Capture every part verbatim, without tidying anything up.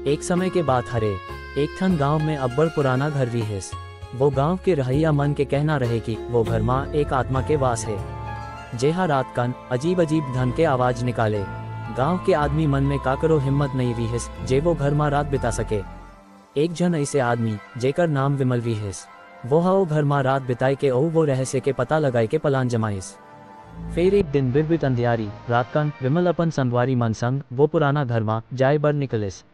एक समय के बात हरे, एक ठन गांव में अब्बड़ पुराना घर रिहिस। वो गांव के रहइया मन के कहना रहे कि वो घर मा एक आत्मा के वास हे, जेहा रात कन अजीब-अजीब ढंग के आवाज निकाले। गांव के आदमी मन में काकरो हिम्मत नइ रिहिस, जे वो घर मा रात बिता सके। एक झन अइसे आदमी, जेकर नाम विमल रिहिस, वो ह ओ घर मा रात बिताए के अउ वो रहस्य के पता लगाए के plan जमाइस। फेर एक दिन बिरबिट अंधियारी, रात कन विमल अपन संगवारी मन संग वो पुराना घर मा जाए बर निकलिस।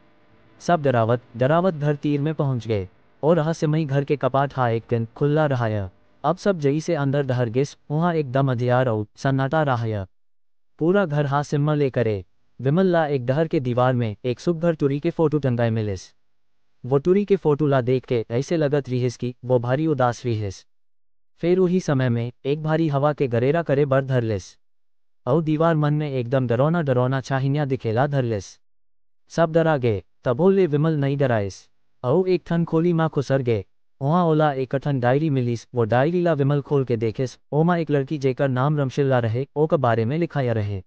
सब डरावत, डरावत घर तीर में पहुंच गए। ओ रहस्यमयी घर के कपाट हा एक दिन खुल्ला रहय। अब सब जइसे अंदर डहर गिस, उहां एकदम अंधियार अउ सन्नाटा रहय। पूरा घर हा सिम्मा ले करे। विमल ला एक डहर के दीवार में एक सुघर टुरी के फोटो टंगाए मिलिस। वो टुरी के फोटो ला देख के अइसे लगत रिहिस कि वो भारी उदास रिहिस। फेर उही समय में एक भारी हवा के गरेरा करे बर धर लिस। अउ दीवार मन में एकदम डरौना डरौना छाहिनिया दिखेला धर लिस। सब डरा गे, तभो ले विमल नइ डराइस। अउ एक ठन खोली मा खुसर गे। उहां ओला एक ठन डायरी मिलिस, वो डायरी ला विमल खोल के देखिस, ओमा एक लड़की जेकर नाम रमशिल्ला रहे, ओकर बारे में लिखाया रहे।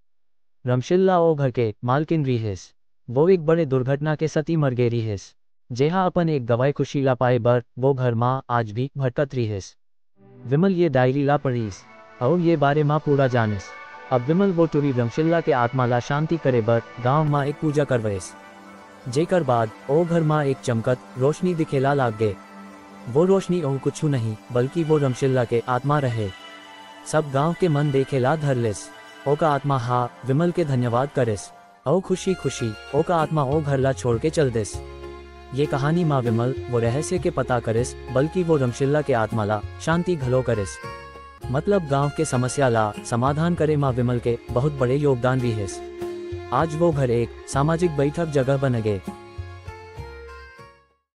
रमशिल्ला ओ घर के मालकिन रिहिस। वो एक बड़े दुर्घटना के सती मर गे रिहिस, जेहा अपन एक गवाई खुशी ला पाए बर वो घर मा आज भी भटकत रिहिस। विमल ये डायरी ला पढ़िस, अउ ये बारे मा पूरा जानिस। अब विमल वो टुरी रमशिल्ला के आत्मा ला शांति करे बर गांव मा एक पूजा करवइस, जेकर बाद ओ घर मा एक चमकत रोशनी दिखेला लाग गे। वो रोशनी अउ कुछु नहीं, बल्कि वो रमशिल्ला के आत्मा रहे। सब गांव के मन देखेला धर लिस। ओका आत्मा हा विमल के धन्यवाद करिस, अउ खुशी खुशी ओका आत्मा ओ घर ला छोड़ के चल दिस। ये कहानी मा विमल वो रहस्य के पता करिस, बल्कि वो रमशिल्ला के आत्मा ला शांति घलो करिस। मतलब गांव के समस्या ला समाधान करे मा विमल के बहुत बड़े योगदान रिहिस। आज वो घर एक सामाजिक बैठक जगह बन गे।